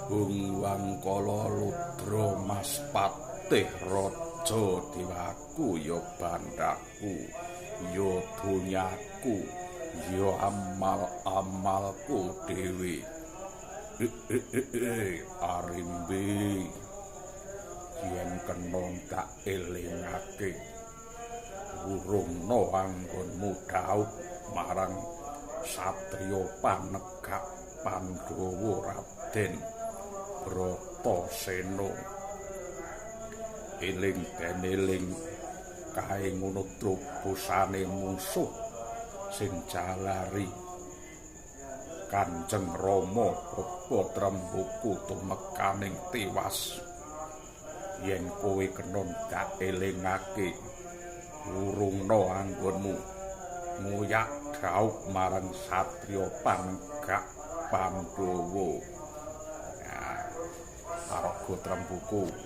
Hung Wangkala Ludra Mas Patih Raja Dewaku, ya bandaku, ya donyaku, ya amal-amalku dhewe. Arimbi, yen kena tak elingake, wurungna anggonmu dhaup marang satriya panegak Pandhawa Raden Bratasena. Eling den eling kae ngono trobosane mungsuh sing jalari Kanjeng Rama Bapa Trembuku tumekaning tiwas. Yen kowe kena dak elingake, wurungna anggonmu ngoyak dhaup marang satriya panegak Pandhawa. Ya, Paraga Trembuku.